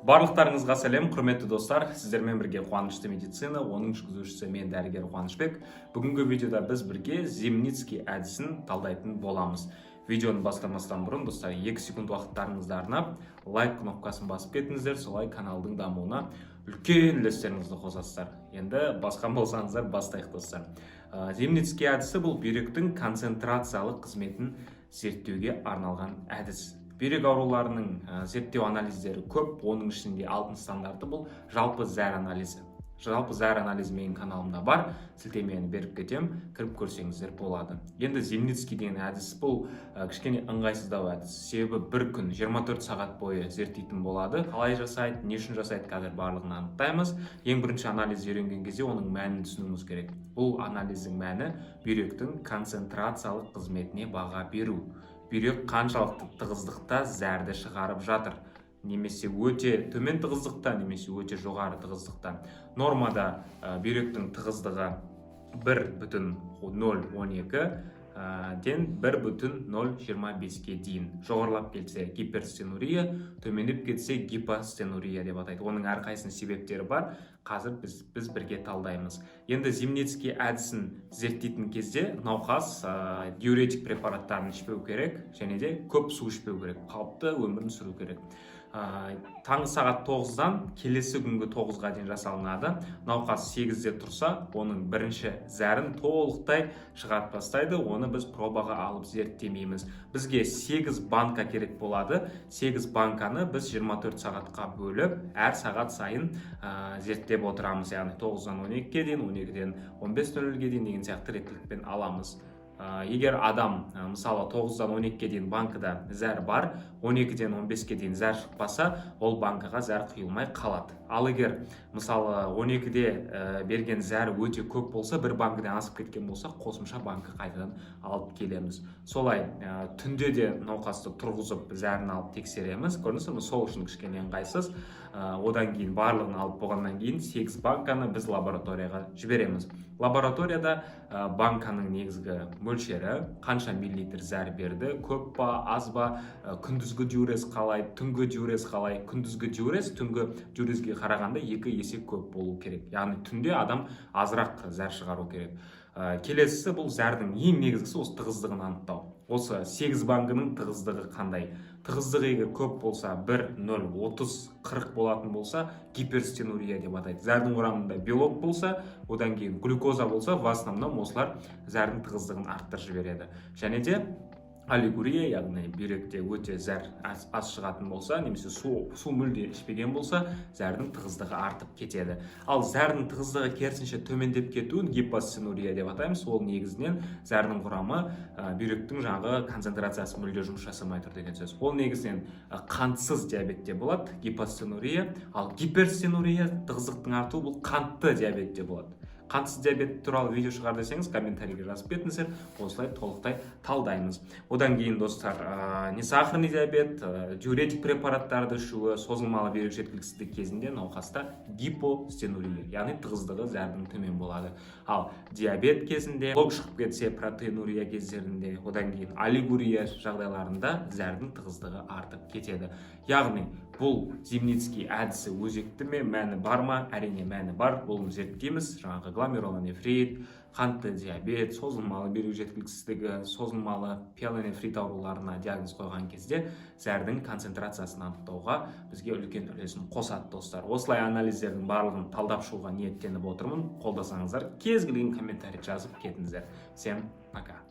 Барлықтарыңызға сәлем, құрметті достар! Сіздермен бірге «Қуанышты медицина», оның жүргізушісі мен, дәрігер Қуанышбек. Бүгінгі видеода біз бірге Зимницкий әдісін талдайтын боламыз. Видеоны бастамастан бұрын, достар, 2 секунд уақыттарыңызды арнап, лайк кнопкасын басып кетіңіздер. Солай каналдың дамуына үлкен үлестеріңізді қосасыздар. Енді басқан болсаңыздар, бастайық, достар. Зимницкий әдісі — бұл бүйректің концентрациялық қызметін зерттеуге арналған әдіс. Бүйрек ауруларының зерттеу анализдері көп. Оның ішінде алтын стандарты — бұл жалпы зәр анализі. Жалпы зәр анализі менің каналымда бар, сілтемені беріп кетемін, кіріп көрсеңіздер болады. Енді Зимницкий деген әдіс — бұл кішкене ыңғайсыздау әдіс, себебі бір күн, 24 сағат бойы зерттейтін болады. Қалай жасайды, не үшін жасайды, қазір барлығын анықтаймыз. Ең бірінші анализ үйренген кезде оның мәнін түсінуіміз керек. Бұл анализдің мәні — бүйректің концентрациялық қызметіне баға беру. Бүйрек қаншалықты тығыздықта зәрді шығарып жатыр, немесе өте төмен тығыздықта, немесе өте жоғары тығыздықта. Нормада бүйректің тығыздығы 1,012 ден 1,025-ке дейін. Жоғарылап кетсе, гиперстенурия, төмендеп кетсе, гипостенурия деп атайды. Оның әрқайсысының себептері бар, қазір біз бірге талдаймыз. Енді Зимницкий әдісін зерттейтін кезде науқас диуретик препараттарын ішпеу керек және де көп су ішпеу керек, қалыпты өмірін сүру керек. Таңғы сағат 9-дан келесі күнгі 9-ға дейін жасалынады. Науқас 8-де тұрса, оның бірінші зәрін толықтай шығарып тастайды, оны біз пробаға алып зерттемейміз. Бізге 8 банка керек болады. 8 банканы біз 24 сағатқа бөліп, әр сағат сайын зерттеп отырамыз, яғни 9-дан 12-ге дейін, 12-ден 15:00-ге дейін деген сияқты реттілікпен аламыз. Егер адам, мысалы, 9-дан 12-ге дейін банкіда зәр бар, 12-ден 15-ке дейін зәр шықпаса, ол банкаға зәр құйылмай қалады. Ал егер, мысалы, 12-де берген зәр өте көп болса, бір банкіден асып кеткен болса, қосымша банкі қайтадан алып келеміз. Солай түнде де науқасты тұрғызып, зәрін алып тексереміз. Көрдіңіз бе, сол үшін кішкене ыңғайсыз. Одан кейін барлығын алып болғаннан кейін 8 банканы біз лабораторияға жібереміз. Лабораторияда банканың негізгі мөлшері, қанша миллилитр зәр берді, көп па, аз ба, күндізгі диурез қалай, түнгі диурез қалай. Күндізгі диурез түнгі диурезге қарағанда 2 есе көп болу керек, яғни түнде адам азырақ зәр шығару керек. Келесісі — бұл зәрдің ең негізгісі осы тығыздығын анықтау. Осы 8 банкінің тығыздығы қандай? Тығыздығы егер көп болса, 1, 0, 30, 40 болатын болса, гиперстенурия деп атайды. Зәрдің құрамында белок болса, одан кейін глюкоза болса, в основном осылар зәрдің тығыздығын арттырып жібереді. Және де олигурия, яғни бүйректе өте зәр аз шығатын болса немесе су мүлде ішпеген болса, зәрдің тығыздығы артып кетеді. Ал зәрдің тығыздығы керісінше төмендеп кетуін гипостенурия деп атаймыз. Ол негізінен зәрдің құрамы, бүйректің жаңағы концентрациясы мүлде жұмыс жасамай тұр деген сөз. Ол негізінен қантсыз диабетте болады гипостенурия. Ал гиперстенурия, тығыздықтың артуы, бұл қантты диабетте болады. Қантсыз диабет туралы видео шығар десеңіз, комментарийге жазып кетіңіздер, осылай толықтай талдаймыз. Одан кейін, достар, несахарный диабет, диуретик препараттарды ішуі, созылмалы бүйрек жеткіліксіздігі кезінде науқаста гипостенурия, яғни тығыздығы зәрдің төмен болады. Ал диабет кезінде белок шығып кетсе, протеинурия кездерінде, одан кейін олигурия жағдайларында зәрдің тығыздығы артып кетеді. Яғни бұл Зимницкий әдісі өзекті ме, мәні бар ма? Әрине, мәні бар. Бұны зерттейміз жаңағы гломерулонефрит, қантты диабет, созылмалы бүйрек жеткіліксіздігі, созылмалы пиелонефрит ауруларына диагноз қойған кезде зәрдің концентрациясын анықтауға бізге үлкен үлесін қосады. Достар, осылай анализдердің барлығын талдап шығуға ниеттеніп отырмын. Қолдасаңыздар, кез келген комментарий жазып кетіңіздер. Всем пока!